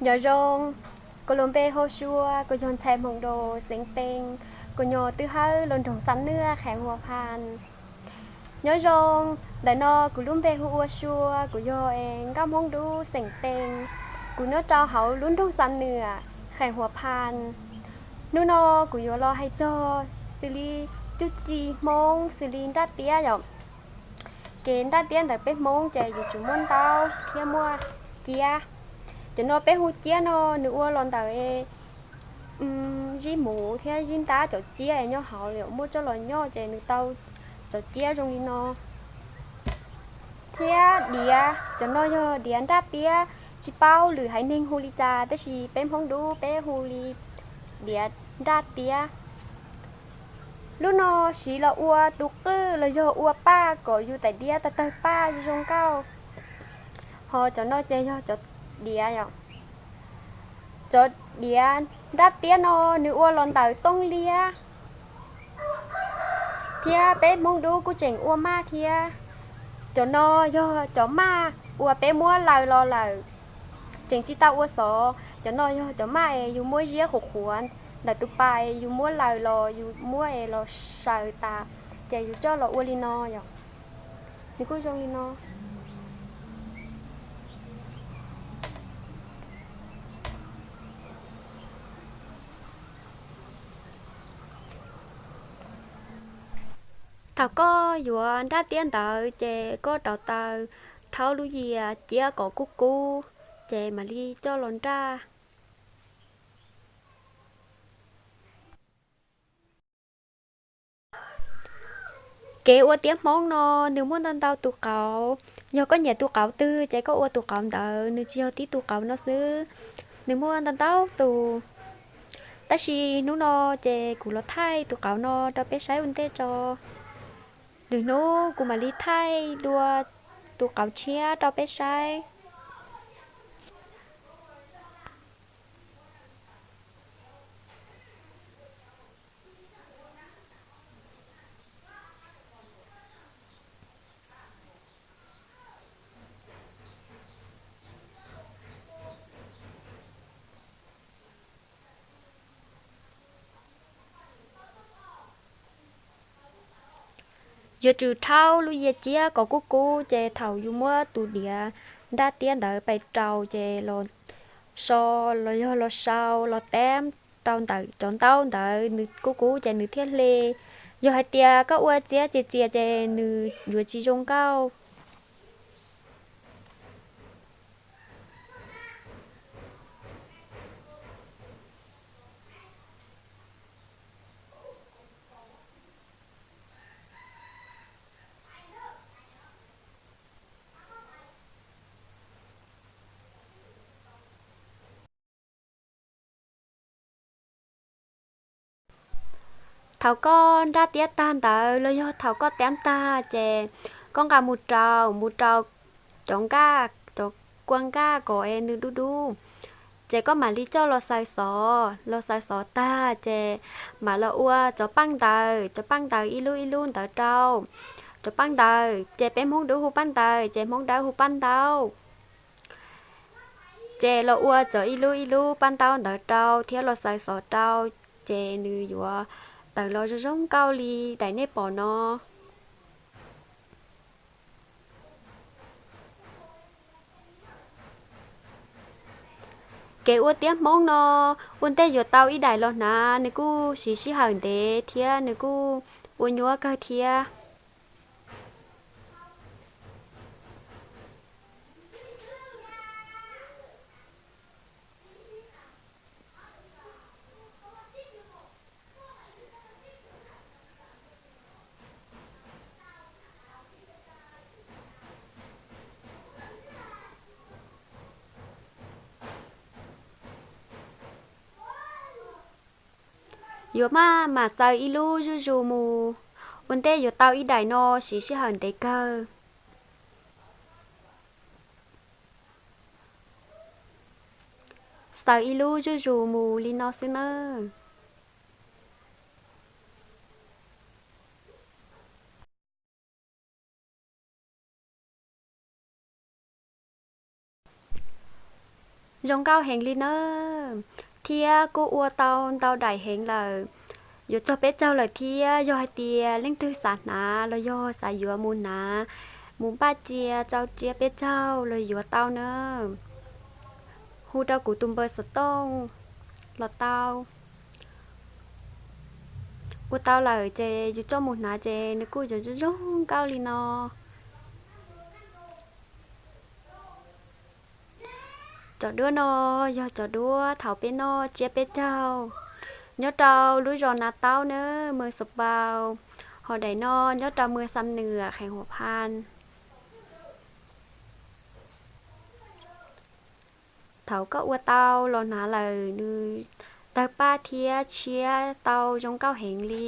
Nyob zoo, kuv lub npe hu Sua, kuv yog ntxhais Hmoov Dau xeem Pees, kuv nyob twb hawb los nroog Xam Nuaj, khees Huas Phas. Nyob zoo, ntawm no kuv lub npe hu ua Sua, kuv yog nkauj Hmoob Dub xeem Pees, kuv nyob rau hauv lub nroog Xam Nuaj, khees Huas Phas. Hnub no kuv yuav los hais txog xws li cuab ci Hmoob xws li nraj tiab yom. Kev nraj tiab ntawm peb Hmoob ces yuav tsum muaj ntaub thiab muaj ciab. Cov no peb hu ciab no nws ua los ntawm zib muv thiab zib ntab, cov ciab nyob hauv muab tso los nyoj ces nws tau cov ciab zoo li no. Thiab diav, cov no yog diav nraj tiab, tsis paub lwm haiv neeg hu li cas tab sis peb Hmoob Dub peb hu li diav nraj tiab. Lub no siv los ua tus qwj los yog ua paj kom yus tais diab tawg tawg paj zoo nkauj. Ho cov no ces yog cov diav yom. Cov diav nraj tiab no nws ua los ntawm tooj liab, thiab peb Hmoob Dub kuj tseem ua maj thiab. Cov no yog cov maj uas peb muab laws los lawm, tseem tsis tau ua xov. Cov no yog cov maj es yus muab ziab qhuav qhuav ntawm tus pas es yus muab laws los yus muab es los saws tas, ces yus coj los ua li no yom. Nws kuj zoo li no. Thaum koj yuav nraj tiab ntawd ces koj rauv taws rhaub lub yias ciab kom kub kub, ces mam li coj los nraj. Kev ua tiab Hmoob no nws muaj ntau ntau tus qauv. Yog koj nyiam tus qauv twg ces koj ua tus qauv ntawd, nws tsis yog tib tus qauv no xwb, nws muaj ntau ntau tus. Tab sis hnub no ces kuv los thaij tus qauv no rau peb saib ua ntej tso. Lwm hnub kuv mam li thaij dua tus qauv tshiab rau peb saib. Yuav tsum rhaub lub yias ciab kom kub kub, ces thaum yus muab tus diav nraj tiab ntawd pais rau ces los so los yog los sau los tab rau ntawm cov ntaub ntawd, nws kub kub ces nws thiaj hle. Yog hais tias koj ua txiab txias txias ces nws yuav tsis zoo nkauj. Thaum koj nraj tiab tag ntawd los yog thaum koj tab tag ces koj nqa mus rau, mus rau cov nkaj, cov kua nkaj kom es nws dub dub. Ces koj mam li coj los xaws xov, los xaws xov tag ces mam los ua cov paaj ntawd, cov paaj ntawd ib lub ib lub ntawd rau. Cov paaj ntawd ces peb Hmoob Dub hu paaj ntawd, ces Hmoob Dawb hu paaj ntaub. Ces los ua cov ib lub ib lub paaj ntaub ntawd rau thiab los xaws xov rau, ces nws yuav tawm los zoo zoo nkauj li daim nej pom no. Kev ua tiab Hmoob no ua ntej yuav tau ib daim los hnav nws kuj siv sij hawm ntev thiab nws kuj ua nyuaj kawg thiab. Yuav maj mam xaws ib lub zuj zus mus, ua ntej yuav tau ib daim no siv sij hawm ntev kawg. Xaws ib lub zuj zus mus li no xwb nawb. Zoo nkauj heev li nawb, thiab kuj ua tau ntau daim heev lawm, yuav txog peb caug lawm thiab. Yog hais tias leej twg xav hnav los yog xav yuav mus hnav, mus npaj cia rau tsiab peb caug los yuav tau nawb. Hu rau kuv tus npawb xov tooj los tau. Ua tau lawm ces yus coj mus hnav ces nws kuj yuav zoo zoo nkauj li no. Cov duab no yog cov duab thaum peb noj tsiab peb caug nyob rau lub zos Nav Taub nawb, moos Xaus Paus, hos daim no nyob rau moos Xam Nwm, kheev Huam Phas. Thaum koj ua tau los hnav lawm nws tawg paj thiab tshiab tau zoo nkauj heev li.